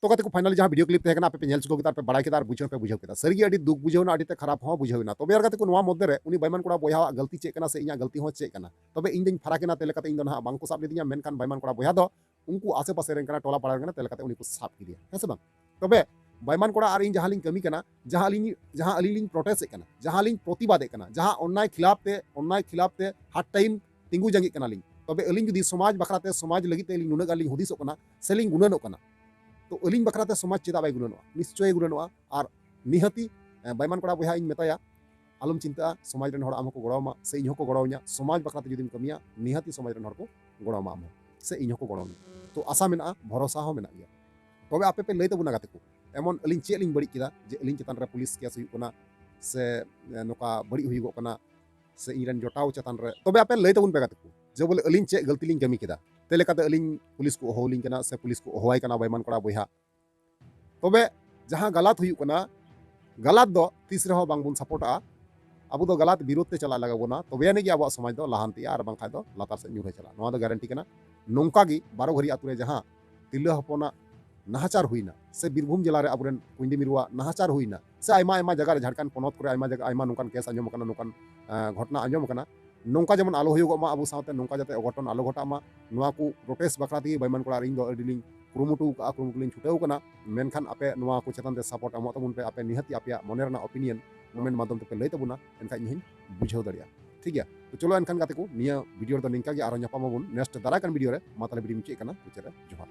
ᱛᱚ ᱜᱟᱛᱮ ᱠᱚ, finally ᱡᱟᱦᱟᱸ ᱵᱷᱤᱰᱤᱭᱳ ᱠᱞᱤᱯ ᱛᱟᱦᱮᱸ ᱠᱟᱱᱟ, ᱟᱯᱮ ᱯᱮ ᱧᱮᱞ ᱪᱩᱠᱟᱹᱣ ᱠᱮᱫᱟ ᱟᱨ ᱯᱮ ᱵᱟᱲᱟᱭ ᱠᱮᱫᱟ ᱟᱨ ᱵᱩᱡᱷᱟᱹᱣ ᱯᱮ ᱵᱩᱡᱷᱟᱹᱣ ᱠᱮᱫᱟ᱾ ᱥᱟᱹᱨᱤᱜᱮ ᱟᱹᱰᱤ ᱫᱩᱠ ᱵᱩᱡᱷᱟᱹᱣ ᱮᱱᱟ, ᱟᱹᱰᱤ ᱛᱮ ᱠᱷᱟᱨᱟᱯ ᱦᱚᱸ ᱵᱩᱡᱷᱟᱹᱣ ᱮᱱᱟ᱾ ᱛᱚᱵᱮ ᱟᱨ ᱜᱟᱛᱮ ᱠᱚ, ᱱᱚᱣᱟ ᱢᱚᱫᱽᱫᱷᱮ ᱨᱮ ᱩᱱᱤ ᱵᱟᱭᱢᱟᱱ ᱠᱚᱲᱟ ᱵᱚᱭᱦᱟᱣᱟᱜ ᱜᱟᱹᱞᱛᱤ ᱪᱮᱫ ᱠᱟᱱᱟ ᱥᱮ ᱤᱧᱟᱹᱜ ᱜᱟᱹᱞᱛᱤ ᱦᱚᱸ ᱪᱮᱫ ᱠᱟᱱᱟ? ᱛᱚᱵᱮ ᱤᱧ ᱫᱚᱧ ᱯᱷᱟᱨᱟᱠ ᱮᱱᱟ, ᱛᱮ ᱞᱮᱠᱟᱛᱮ ᱤᱧ ᱫᱚ ᱱᱟᱦᱟᱜ ᱵᱟᱝ ᱠᱚ ᱥᱟᱵ ᱞᱤᱫᱤᱧᱟ, ᱢᱮᱱᱠᱷᱟᱱ ᱵᱟᱭᱢᱟᱱ ᱠᱚᱲᱟ ᱵᱚᱭᱦᱟ ᱫᱚ ᱩᱱᱠᱩ ᱟᱥᱮ ᱯᱟᱥᱮ ᱨᱮᱱ ᱠᱟᱱᱟ, ᱴᱚᱞᱟ ᱯᱟᱲᱟ ᱨᱮᱱ ᱠᱟᱱᱟ, ᱛᱮ ᱞᱮᱠᱟᱛᱮ ᱩᱱᱤ ᱠᱚ ᱥᱟᱵ ᱠᱮᱫᱮᱭᱟ, ᱦᱮᱸ ᱥᱮ ᱵᱟᱝ? ᱛᱚᱵᱮ ᱵᱟᱭᱢᱟᱱ ᱠᱚᱲᱟ ᱟᱨ ᱤᱧ ᱡᱟᱦᱟᱸ ᱞᱤᱧ ᱠᱟᱹᱢᱤ ᱠᱟᱱᱟ, ᱡᱟᱦᱟᱸ ᱟᱹᱞᱤᱧ, ᱡᱟᱦᱟᱸ ᱟᱹᱞᱤᱧ ᱞᱤᱧ ᱯᱨᱚᱴᱮᱥᱴ ᱮᱫ ᱠᱟᱱᱟ, ᱡᱟᱦᱟᱸ ᱞᱤᱧ ᱯᱨᱚᱛᱤᱵᱟᱫ ᱮᱫ ᱠᱟᱱᱟ, ᱡᱟᱦᱟᱸ ᱚᱱᱱᱟᱭ ᱠᱷᱤᱞᱟᱯ ᱛᱮ, ᱚᱱᱱᱟᱭ ᱠᱷᱤᱞᱟᱯ ᱛᱮ ᱦᱟᱨ ᱴᱟᱭᱤᱢ ᱛᱤᱸᱜᱩ ᱡᱟᱸᱜᱮᱜ ᱠᱟᱱᱟᱞᱤᱧ, ᱛᱚᱵᱮ ᱟᱹᱞᱤᱧ ᱡᱩᱫᱤ ᱥᱚᱢᱟᱡᱽ ᱵᱟᱠᱷᱨᱟ ᱛᱮ, ᱥᱚᱢᱟᱡᱽ ᱞᱟᱹᱜᱤᱫ ᱛᱮ ᱟᱹᱞᱤᱧ ᱱᱩᱱᱟᱹᱜ ᱜᱟᱱ ᱞᱤᱧ ᱦᱩᱫᱤᱥᱚᱜ ᱠᱟᱱᱟ ᱥᱮ ᱞᱤᱧ ᱜᱩᱱᱟᱹᱱᱚᱜ ᱠᱟᱱᱟ, ᱛᱚ ᱟᱹᱞᱤᱧ ᱵᱟᱠᱷᱨᱟ ᱛᱮ ᱥᱚᱢᱟᱡᱽ ᱪᱮᱫᱟᱜ ᱵᱟᱭ ᱜᱩᱱᱟᱹᱱᱚᱜᱼᱟ? ᱱᱤᱥᱪᱚᱭ ᱜᱩᱱᱟᱹᱱᱚᱜᱼᱟ᱾ ᱟᱨ ᱱᱤᱦᱟᱹᱛᱤ, ᱮ, ᱵᱟᱭᱢᱟᱱ ᱠᱚᱲᱟ ᱵᱚᱭᱦᱟ ᱤᱧ ᱢᱮᱛᱟᱭᱟ, ᱟᱞᱚᱢ ᱪᱤᱱᱛᱟᱹᱜᱼᱟ, ᱥᱚᱢᱟᱡᱽ ᱨᱮᱱ ᱦᱚᱲ ᱟᱢ ᱦᱚᱸᱠᱚ ᱜᱚᱲᱚ ᱟᱢᱟ ᱥᱮ ᱤᱧ ᱦᱚᱸᱠᱚ ᱜᱚᱲᱚ ᱟᱹᱧᱟ᱾ ᱥᱚᱢᱟᱡᱽ ᱵᱟᱠᱷᱨᱟ ᱛᱮ ᱡᱩᱫᱤᱢ ᱠᱟᱹᱢᱤᱭᱟ, ᱱᱤᱦᱟᱹᱛᱤ ᱥᱚᱢᱟᱡᱽ ᱨᱮᱱ ᱦᱚᱲ ᱠᱚ ᱜᱚᱲᱚ ᱟᱢᱟ, ᱟᱢ ᱦᱚᱸ ᱥᱮ ᱤᱧ ᱦᱚᱸᱠᱚ ᱜᱚᱲᱚ ᱟᱹᱧᱟ᱾ ᱛᱚ ᱟᱥᱟ ᱢᱮᱱᱟᱜᱼᱟ, ᱵᱷᱚᱨᱚᱥᱟ ᱦᱚᱸ ᱢᱮᱱᱟᱜ ᱜᱮᱭᱟ᱾ ᱛᱚᱵᱮ ᱟᱯᱮ ᱯᱮ ᱞᱟᱹᱭ ᱛᱟᱵᱚᱱᱟ ᱜᱟᱛᱮ ᱠᱚ, ᱮᱢᱚᱱ ᱟᱹᱞᱤᱧ ᱪᱮᱫ ᱞᱤᱧ ᱵᱟᱹᱲᱤᱡ ᱠᱮᱫᱟ ᱡᱮ ᱟᱹᱞᱤᱧ ᱪᱮᱛᱟᱱ ᱨᱮ ᱯᱩᱞᱤᱥ ᱠᱮᱥ ᱦᱩᱭᱩᱜ ᱠᱟᱱᱟ ᱥᱮ, ᱮ, ᱱᱚᱝᱠᱟ ᱵᱟᱹᱲᱤᱡ ᱦᱩᱭᱩᱜᱚᱜ ᱠᱟᱱᱟ ᱥᱮ ᱤᱧ ᱨᱮᱱ ᱡᱚᱴᱟᱣ ᱪᱮᱛᱟᱱ ᱨᱮ? ᱛᱚᱵᱮ ᱟᱯᱮ ᱞᱟᱹᱭ ᱛᱟᱵᱚᱱ ᱯᱮ ᱜᱟᱛᱮ ᱠᱚ, ᱡᱮ ᱵᱚᱞᱮ ᱟᱹᱞᱤᱧ ᱪᱮᱫ ᱜᱟᱹᱞᱛᱤ ᱞᱤᱧ ᱠᱟᱹᱢᱤ ᱠᱮᱫᱟ, ᱛᱮ ᱞᱮᱠᱟᱛᱮ ᱟᱹᱞᱤᱧ ᱯᱩᱞᱤᱥ ᱠᱚ ᱦᱚᱦᱚ ᱟᱹᱞᱤᱧ ᱠᱟᱱᱟ ᱥᱮ ᱯᱩᱞᱤᱥ ᱠᱚ ᱦᱚᱦᱚᱣᱟᱭ ᱠᱟᱱᱟ ᱵᱟᱭᱢᱟᱱ ᱠᱚᱲᱟ ᱵᱚᱭᱦᱟ᱾ ᱛᱚᱵᱮ ᱡᱟᱦᱟᱸ ᱜᱟᱞᱟᱛ ᱦᱩᱭᱩᱜ ᱠᱟᱱᱟ, ᱜᱟᱞᱟᱛ ᱫᱚ ᱛᱤᱥ ᱨᱮᱦᱚᱸ ᱵᱟᱝᱵᱚᱱ ᱥᱟᱯᱳᱨᱴᱟᱜᱼᱟ᱾ ᱟᱵᱚ ᱫᱚ ᱜᱟᱞᱟᱛ ᱵᱤᱨᱳᱫᱷ ᱛᱮ ᱪᱟᱞᱟᱜ ᱞᱟᱜᱟᱣ ᱵᱚᱱᱟ, ᱛᱚᱵᱮ ᱟᱹᱱᱤᱡ ᱜᱮ ᱟᱵᱚᱣᱟᱜ ᱥᱚᱢᱟᱡᱽ ᱫᱚ ᱞᱟᱦᱟᱱᱛᱤᱜᱼᱟ, ᱟᱨ ᱵᱟᱝᱠᱷᱟᱱ ᱫᱚ ᱞᱟᱛᱟᱨ ᱥᱮᱫ ᱧᱩᱨ ᱦᱚᱸ ᱪᱟᱞᱟᱜᱼᱟ᱾ ᱱᱚᱣᱟ ᱫᱚ ᱜᱟᱨᱮᱱᱴᱤ ᱠᱟᱱᱟ᱾ ᱱᱚᱝᱠᱟ ᱜᱮ ᱵᱟᱨᱚ ᱜᱷᱟᱹᱨᱤ ᱟᱛᱳ ᱨᱮ ᱡᱟᱦᱟᱸ ᱛᱤᱨᱞᱟᱹ ᱦᱚᱯᱚᱱᱟᱜ ᱱᱟᱦᱟᱪᱟᱨ ᱦᱩᱭᱱᱟ ᱥᱮ ᱵᱤᱨᱵᱷᱩᱢ ᱡᱮᱞᱟ ᱨᱮ ᱟᱵᱚᱨᱮᱱ ᱠᱩᱸᱭᱰᱤ ᱢᱤᱨᱩᱣᱟᱜ ᱱᱟᱦᱟᱪᱟᱨ ᱦᱩᱭᱱᱟ ᱥᱮ ᱟᱭᱢᱟ ᱟᱭᱢᱟ ᱡᱟᱭᱜᱟ ᱨᱮ, ᱡᱷᱟᱲᱠᱷᱚᱸᱰ ᱯᱚᱱᱚᱛ ᱠᱚᱨᱮ ᱟᱭᱢᱟ ᱡᱟᱭᱜᱟ, ᱟᱭᱢᱟ ᱱᱚᱝᱠᱟᱱ ᱠᱮᱥ ᱟᱸᱡᱚᱢ ᱟᱠᱟᱱᱟ, ᱱᱚᱝᱠᱟᱱ, ᱮᱸ, ᱜᱷᱚᱴᱚᱱᱟ ᱟᱸᱡᱚᱢ ᱟᱠᱟᱱᱟ, ᱱᱚᱝᱠᱟ ᱡᱮᱢᱚᱱ ᱟᱞᱚ ᱦᱩᱭᱩᱜᱚᱜ ᱢᱟ, ᱟᱵᱚ ᱥᱟᱶᱛᱮ ᱱᱚᱝᱠᱟ ᱡᱟᱛᱮ ᱚᱜᱷᱚᱴᱚᱱ ᱟᱞᱚ ᱜᱷᱚᱴᱟᱜ ᱢᱟ, ᱱᱚᱣᱟ ᱠᱚ ᱯᱨᱚᱴᱮᱥᱴ ᱵᱟᱠᱷᱨᱟ ᱛᱮᱜᱮ ᱵᱟᱹᱭᱢᱟᱱ ᱠᱚᱲᱟ ᱟᱨ ᱤᱧ ᱫᱚ ᱟᱹᱰᱤ ᱞᱤᱧ ᱠᱩᱨᱩᱢᱩᱴᱩ ᱟᱠᱟᱫᱼᱟ, ᱠᱩᱨᱩᱢᱩᱴᱩ ᱞᱤᱧ ᱪᱷᱩᱴᱟᱹᱣ ᱟᱠᱟᱱᱟ᱾ ᱢᱮᱱᱠᱷᱟᱱ ᱟᱯᱮ ᱱᱚᱣᱟ ᱠᱚ ᱪᱮᱛᱟᱱ ᱨᱮ ᱥᱟᱯᱳᱨᱴ ᱮᱢᱚᱜ ᱛᱟᱵᱚᱱ ᱯᱮ, ᱟᱯᱮ ᱱᱤᱦᱟᱹᱛᱤ ᱟᱯᱮᱭᱟᱜ ᱢᱚᱱᱮ ᱨᱮᱱᱟᱜ ᱚᱯᱤᱱᱤᱭᱚᱱ ᱠᱚᱢᱮᱱᱴ ᱢᱟᱫᱽᱫᱷᱚᱢ ᱛᱮᱯᱮ ᱞᱟᱹᱭ ᱛᱟᱵᱚᱱᱟ, ᱮᱱᱠᱷᱟᱱ ᱤᱧ ᱦᱚᱸᱧ ᱵᱩᱡᱷᱟᱹᱣ ᱫᱟᱲᱮᱭᱟᱜᱼᱟ᱾ ᱴᱷᱤᱠ ᱜᱮᱭᱟ, ᱛᱚ ᱪᱚᱞᱚ ᱮᱱᱠᱷᱟᱱ ᱜᱟᱛᱮ ᱠᱚ, ᱱᱤᱭᱟᱹ ᱵᱷᱤᱰᱤᱭᱳ ᱨᱮᱫᱚ ᱱᱤᱝᱠᱟ ᱜᱮ, ᱟᱨᱦᱚᱸ ᱧᱟᱯᱟᱢ ᱟᱵᱚᱱ ᱱᱮᱠᱥᱴ ᱫᱟᱨᱟᱭ ᱠᱟᱱ ᱵᱷᱤᱰᱤᱭᱳ ᱨᱮ᱾ ᱢᱟ ᱛᱟᱦᱞᱮ ᱵᱷᱤᱰᱤᱭᱳ ᱢᱩᱪᱟᱹᱫ ᱠᱟᱱᱟ, ᱢᱩᱪᱟᱹᱫ ᱨᱮ ᱡᱚᱦᱟᱨ᱾